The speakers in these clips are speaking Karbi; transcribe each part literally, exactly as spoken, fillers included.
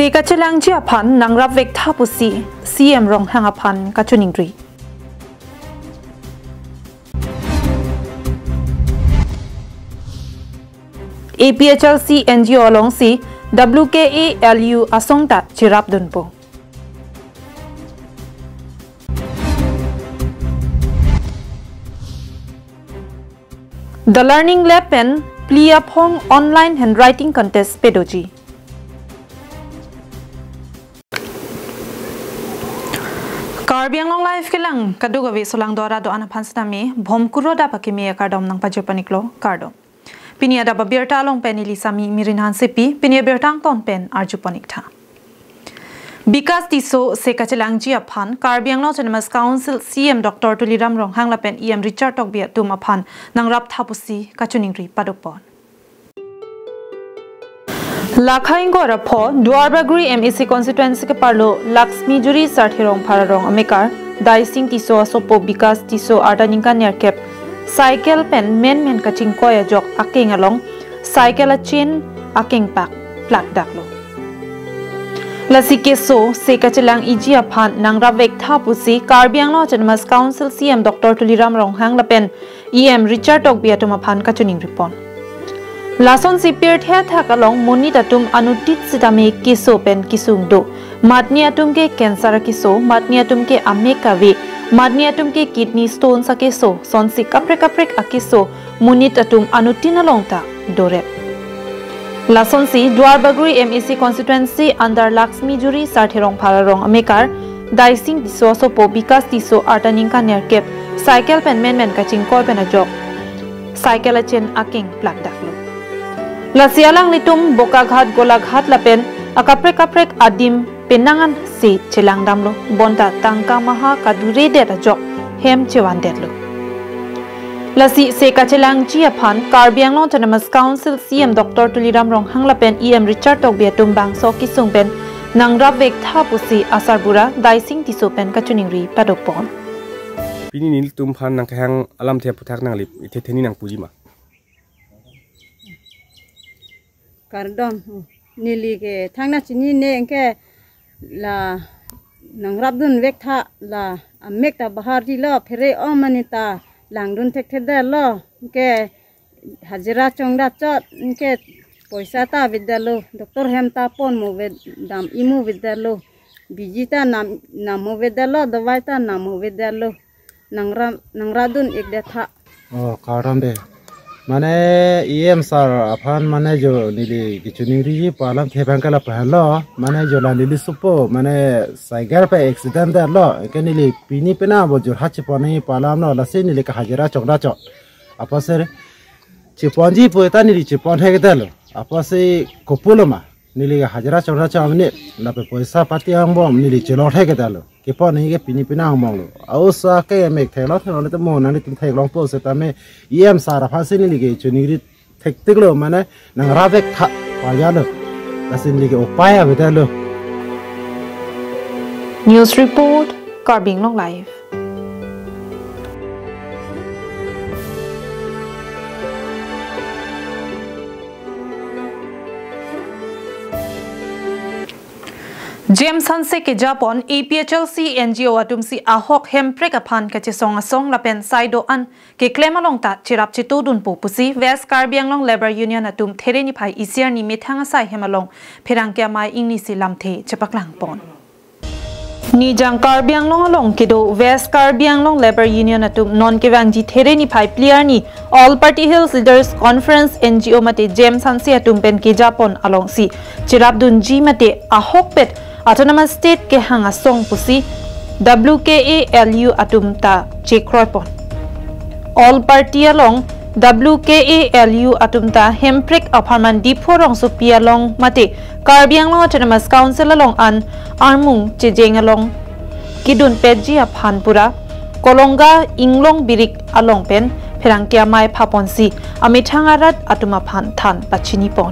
Se kachelangji aphan nangrap vektha pusi C M Ronghang aphan kachiningri. A P H L C N G O alongsi W K A L U asong ta cherapdunpo. The Learning Lab pen Pli Aphong Online Handwriting Contest pedoji. Karbi Anglong Live kelang kadokave solangdo ra do-an aphan sitame Bhomkuru adap akimi akardom nangpajirpon-iklo, kardom. Pini adap abirta along pen neli Sami Mirin Hansepi, pini abirta angton pen arjupon-iktha. Bikas Tisso se kachelangji aphan Karbi Anglong Autonomous Council C M Doctor Tuliram Ronghang lapen E M Richard Tokbi atum aphan nangraptha pusi kachiningri padopon. Lakha ingkoi ra pho Duarbagori M A C constituency keparlo Laxmi Juri Sarthe Rongphar arong amekar Daising Tisso asopo Bikas Tisso arta ningkan nerkep cycle pen menmen kachingkoi ajok akeng along cycle achain akengpak plakdaklo. Lasi keso se kachelang-iji aphan nangrap vektha pusi Karbi Anglong Autonomous Council C M Doctor Tuliram Ronghang lapen E M Richard Tokbi atum aphan kachiningripon. Lasonsi pirthe athak along monit atum anuttin sitame keso pen kesung do. Matni atum ke cancer akeso, matni atum ke amek ave, matni atum ke kidney stones akeso, sonsi kaprek kaprek akeso monit atum anuttin along ta dorep. Lasonsi Duarbagori M A C constituency under Laxmi Juri Sarthe Rongphar arong amekar Daising Tisso asopo Bikas Tisso arta ningkan nerkep cycle pen menmen kachingkoi pen ajok cycle achain akeng plakdaklo. Lasi alanglitum Bokaghat, Golaghat lapen akaprek kaprek adim penang ansi chelangdamlo, bonta tangka maha kaduredet ajok hem chevandetlo. Lasi se kachelangji aphan Karbi Anglong Autonomous Council C M Doctor Tuliram Ronghang lapen E M Richard Tokbi atum bangso kesung pen nangrap vektha pusi asarbura Daising Tisso pen kachiningri padopon. Pini nelitum aphan nangkehang alamthe aphuthak nanglip ithe theni nangpuji ma? Kardom, neli ke thangna chinine anke la nangrapdun vektha, la amek ta baharjilo, phere-ong mani ta langdun thekthedetlo, anke hajira chongdachot, anke poisa ta avedetlo, doctor hem ta ponmo ave, dam-imo avedetlo, biji ta nam, nammo avedetlo, dawai ta nammo avedetlo, nangra, nangrapdun-ikdet tha. Oh, kardom de. Mane E M sir aphan mane jo neli kachiningri pu alamthe abang ke lahenlo, mane jo la neli sopo, mane cycle pen accident detlo, anke neli pini penang abo Jorhat chepon nangji pu alamlo, lasi neli ke hajira chongdachot. Apotsi cheponji pu ta neli chepon thekdetlo. Apotsi kopulo ma, neli ke hajira chongdachot mane, lapen poisa pati angbong neli chelong thekdetlo. Kepon nangji ke pini penang angbonglo. Aosa ke amek theklong theklong te mo nanglitum theklongpo setame E M sir aphansi neli kachiningri thektiklo, mane nangrap vektha pajalo. Lasi neli ke upai avedetlo. News report, Karbi Anglong Live. James Hanse kejapon A P H L C N G O atumsi ahok hemprek aphan kachesong asong lapen sai do-an keklem along ta cherap chetodunpo pusi West Karbi Anglong Labour Union atum There niphai isi arni methang asai hem along pherangke amei ingnisi lamthe chepaklangpon. Nijang Karbi Anglong along kedo West Karbi Anglong Labour Union atum non kevangji There niphai phli arni All Party Hills Leaders Conference N G O mate James Hanse atum pen kejapon alongsi cherapdunji mate ahokpet Autonomous State kehang asong pusi W K A L U atum ta chekroipon. All party along W K A L U atum ta hemprek apharman Diphu rongsopi along mate Karbi Anglong Autonomous Council along an armung chejeng along kedunpetji aphan pura Kolonga Inglong Birik along pen pherangke amei phaponsi amethang arat atum aphan than pachinipon.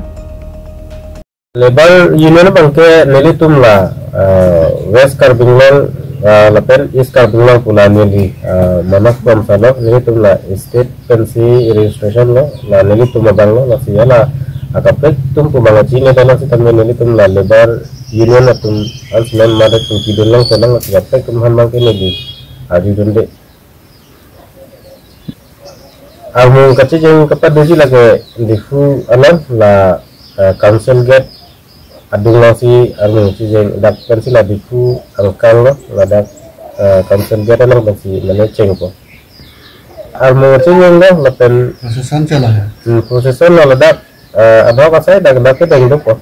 Labour Union abang ke nelitum la, eh, West Karbi Anglong, eh, lapen East Karbi Anglong pu la neli, eh, manak pon salo, nelitum la state pensi registration lo, la nelitum abang lo, lasi la akaprek atum pu abang chinine ta lo sitame nelitum la labour union atum an sinan mada chingki dun long selang atum apek atum han bang ke neli arjudunde. Armung kachejeng kepadoji lake Diphu anan la, eh, council gate adung nangsi armung chejeng dak pensi la Diphu angkang lo, ladak, eh, council gate anang pensi mane chengpo. Armung chejeng lo lapen procession chala hai. Hmm, procession lo ladak, eh, adhok asai dak dak ke dengdukpo.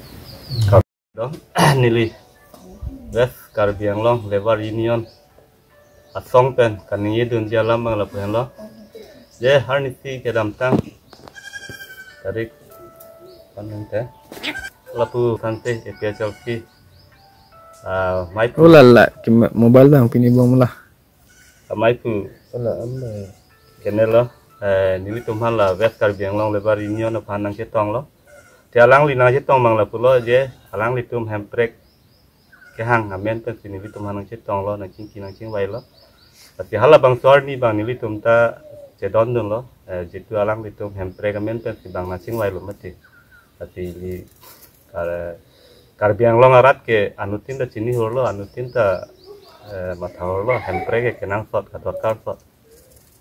Dong, neli West Karbi Anglong Labour Union asong pen kaningje dunji alam bang lapu henlo. Je arnisi kedamtang tarik panang te lapu sante A P H L C, ah, mai pu. Ulala, ke mo-, mobile bang pini bom lah. Amai pu. Ala amai. Kenelo, eh, nelitum han la West Karbi Anglong Labour Union aphan nangchetong lo. Te alangli nangchetong bang lapulo je, alanglitum hemprek kehang amen pensi nelitum han nangchetong lo, nangchingki nangchingvai lo. Tapi halabangso arni bang nelitum ta chedondun lo, eh, jitu alanglitum hemprek amen pensi bang nangchingvai lo mati. Tapi li Kar-, Karbi Anglong arat ke anuttin ta chini hurlo, anuttin ta, eh, matha hurlo, hemprek ke kenangsot, kadorkar sot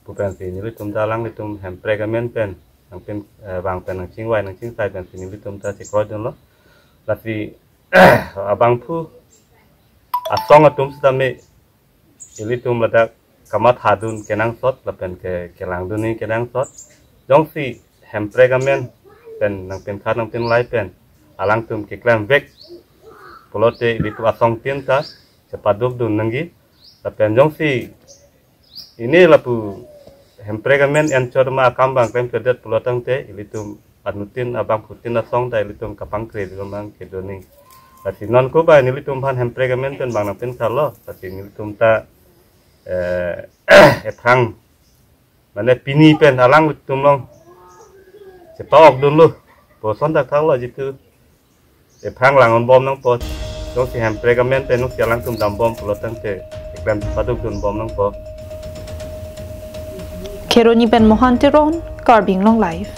pu pensi nelitum ta alanglitum hemprek amen pen, nangpin, eh, bang pen nangchingvai, nangchingsai pensi nelitum ta chekroidunlo. Lasi, abangphu asong atum sitame ilitum ladak kamathadun kenangsot lapen ke kelangdun ni kenangsot. Jongsi hemprek amen pen nangpinkha nangpinlai pen alangtum keklemvek pulote ilitum asongtin ta chepadukdun nangji. Lapen jongsi ini lapu hemprek amen enchot ma akam bang klemkledet pulo tangte ilitum anuttin abangphutin asong ta ilitum kapangkre dun bang kedo ni. Lasi non ko ba nelitum aphan hemprek amen pen bang nangpinkha lo, lasi nelitum ta, eh, ephrang mane pini pen alangtum along chepa-okdunlo, boson dak thaklo jitu ephrang lang-onbom nangpo. Jongsi hemprek amen pen jongsi alangtum dambom pulo tangte eklem padukdunbom nangpo. Kheroni pen Mohan Teron, Karbi Anglong Live.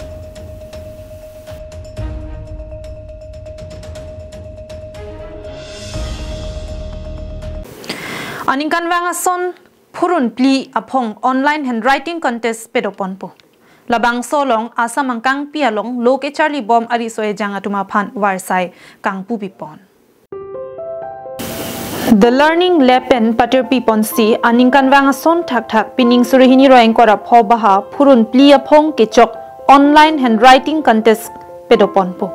Aningkanvang ason phurun phli aphong online handwriting contest padoponpo. Labangso along Assam angkangpi along lo kecharlibom ariso ejang atum aphan varsai kangpu pipon. The Learning Lab pen patirpiponsi aningkanvang ason thakthak pining suri hini ra ingkoi ra pho baha phurun phli aphong kechok online handwriting contest padoponpo.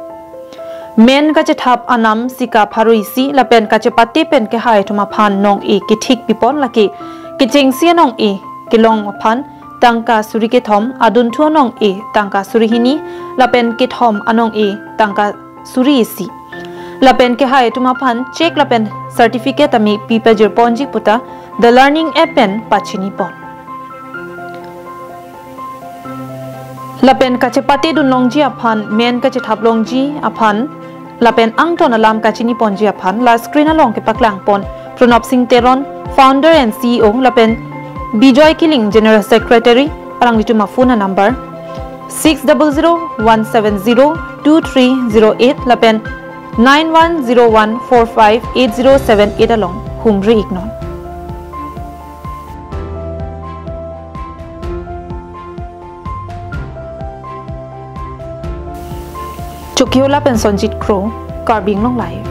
Men kachethap anam sika pharo isi lapen kachepate pen kehai atum aphan nong-e kethik pipon lake kechengsi anong-e kelong aphan tangka suri kethom, adunthu anong-e tangka suri hini lapen kethom anong-e tangka suri isi. Lapen kehai atum aphan cheque lapen certificate tame pi pajirponji puta The Learning App pen pachinipon. Lapen kachepate dunlongji aphan, men kachethap longji aphan, lapen angton alam kachiniponji aphan la screen along kepaklangpon Pranab Singh Teron, Founder and C E O, lapen Bijoy Killing, General Secretary, alanglitum aphone number six double zero one seven zero two three zero eight lapen nine one zero one four five eight zero seven eight along humri iknon. Chokihola pen Sonjit Kro, Karbi Anglong Live.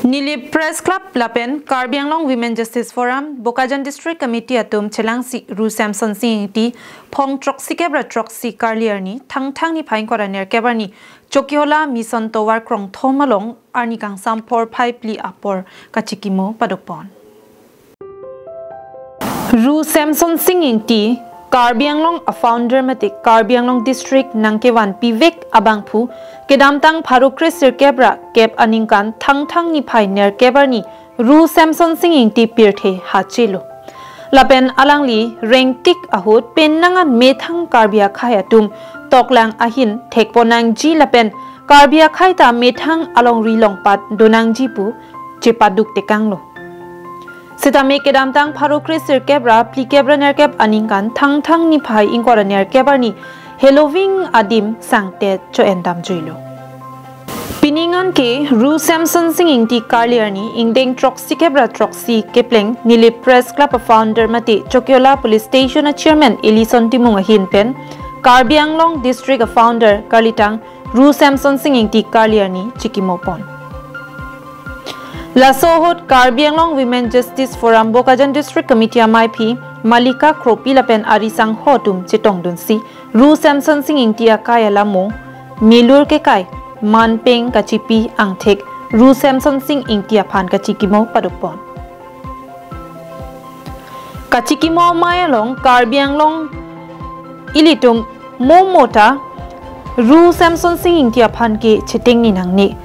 Nilip Press Club lapen Karbi Anglong Women Justice Forum, Bokajan District Committee atum chelangsi Ru Semson Sing Ingti, phong throksi kep ra throksi karli arni, Thangthang niphai ingkoi ra nerkep arni, Chokihola Mission Tovar Krongthom along arni kangsam porphai phli apor kachikimo padopon. Ru Semson Sing Ingti, Karbi Anglong a founder mate Karbi Anglong District nangkevan pivek abangphu, kedamtang pharo kre sirkep ra kep aningkan Thangthang niphai nerkep arni Ru Semson Sing Ingti pirthe hachelo. Lapen alangli rengtik ahut penang an methang Karbi akhei atum toklang ahin thekpon nangji lapen Karbi akhei ta methang alongri longpat do nangji pu chepaduk tekanglo. Sitame kedamtang pharo kre sirkep ra phlikep ra nerkep aningkan Thangthang niphai ingkoi ra nerkep arni Heloving adim sangtet cho-en damjuilo. Pining an ke Ru Semsonsing Ingti karli arni ingdeng throksi kep ra throksi kepleng Nilip Press Club a-founder mate Chokihola Police Station a-chairman Ellison Timung ahin pen Karbi Anglong District a-founder karlitang Ru Semsonsing Ingti karli arni chikimo pon. Laso ahut Karbi Anglong Women Justice Forum Bokajan District Committee amaiphi Malika Kropi lapen ari sangho atum chetongdunsi Ru Semsonsing Ingti akai alamo milur kekai manpeng kachipi angthek Ru Semsonsing Ingti aphan kachikimo padopon. Kachikimo amei along Karbi Anglong ilitum momota Ru Semsonsing Ingti aphan ke chetengni nangne.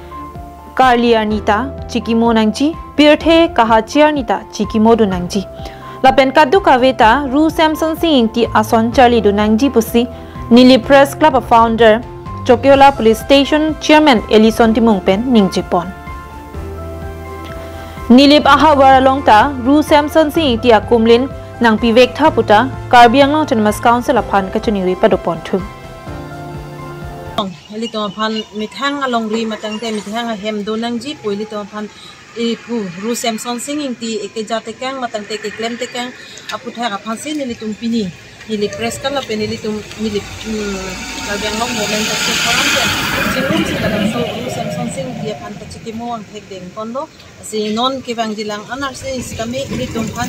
Karli arni ta chikimo nangji, pirthe kahachi arni ta chikimo dun nangji. Lapen kadokave ta Ru Semsonsing Ingti ason charlidun nangji pusi Nilip Press Club a-founder Chokihola Police Station chairman Ellison Timung pen ningjepon. Nilip ahavar along ta Ru Semsonsing Ingti akumlin nangpivek tha puta Karbi Anglong Autonomous Council aphan kachiningri padoponthu. Ilitum aphan methang alongri matangte methang ahem do nangji pu ilitum aphan iphu Ru Semsonsing Ingti ekeja tekang matangte keklem tekang aputhak aphansi nelitum pini Nilip Press Club lapen nelitum Nilip, hmm, Karbi Anglong Women Justice Forum pen chingrumsi labangso Ru Semsonsing Ingti aphan kachikimo angthek dengponlo. Lasi non kevangjilang anarsi sitame ilitum aphan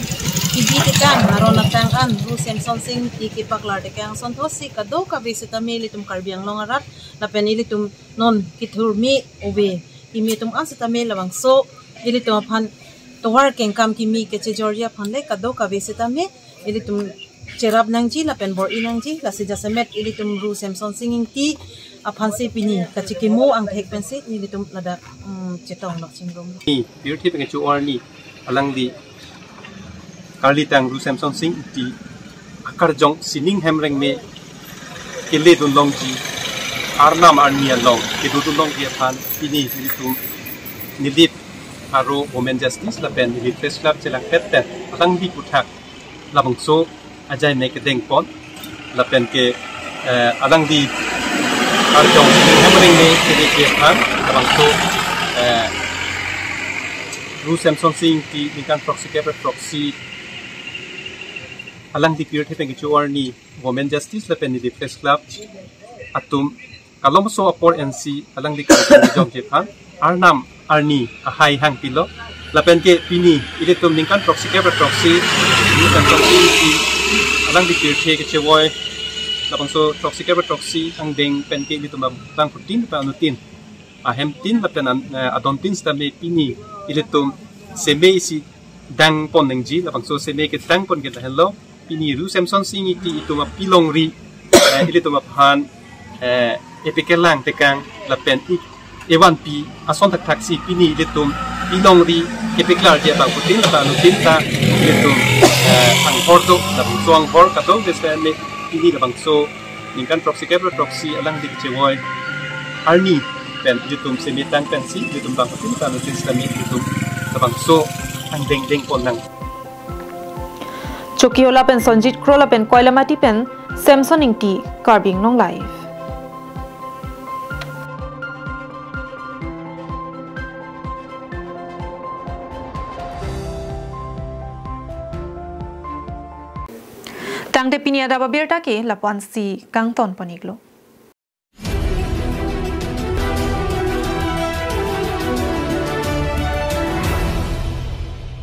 kebi tekang aron atang an Ru Semsonsing Ingti kepaklar tekang asonthotsi kadokave sitame ilitum Karbi Anglong arat lapen ilitum non kethur me ove kimi atum an sitame labangso ilitum aphan tovar kengkam kimi kechejorji aphan le kadokave sitame ilitum cherap nangji lapen bor-i nangji, lasi jasemet ilitum Ru Semsonsing Ingti aphansi pini kachikimo angthek pensi nelitum ladak, mm, chetong lok chingrum. Ni, pirthe pen kecho-arni alangli karlitang Ru Semsonsing Ingti akarjong sining hem rengme keledun longji, arnam arni along kedodun longji aphan pini nelitum Nilip aro Women Justice lapen Nilip Press Club chelangpet pen alangli aputhak labangso ajai me kedengpon lapen ke, eh, alangli arjong hem rengme kedeke aphan labangso, eh, Ru Semsonsing Ingti ningkan throksi kep ra throksi alangli pirthe pen kecho-arni Women Justice lapen Nilip Press Club atum kalomso apor ensi alangli karjong jongje aphan arnam arni ahai hangpilo. Lapen ke pini ilitum ningkan throksi kep ra throksi, Ru Semsonsing Ingti alangli pirthe kechevoi labangso throksi kep ra throksi angdeng pen ke ilitum abangphutin pen anutin, ahemtin lapen an-, eh, adontin sitame pini ilitum seme isi dangpon nangji, labangso seme kedangpon ke lahenlo. Pini Ru Semsonsing Ingti itum apilongri, eh, ilitum aphan, eh, epekelang tekang lapen ik evanpi ason thakthaksi pini ilitum pilongri kepeklarji abangphutin lapen anutin ta ilitum, eh, anghor do, labangso anghor kadokave sitame pini labangso ningkan throksi kep ra throksi alangli kechevoi arni pen ilitum seme tang pensi ilitum abangphutin ta anutin sitame ilitum labangso angdeng dengpon nang. Chokihola pen Sonjit Kro lapen Koilamati pen Samson Ingti, Karbi Anglong Live. Tangte pini adap abirta ke lapu-ansi kangton pon-iklo.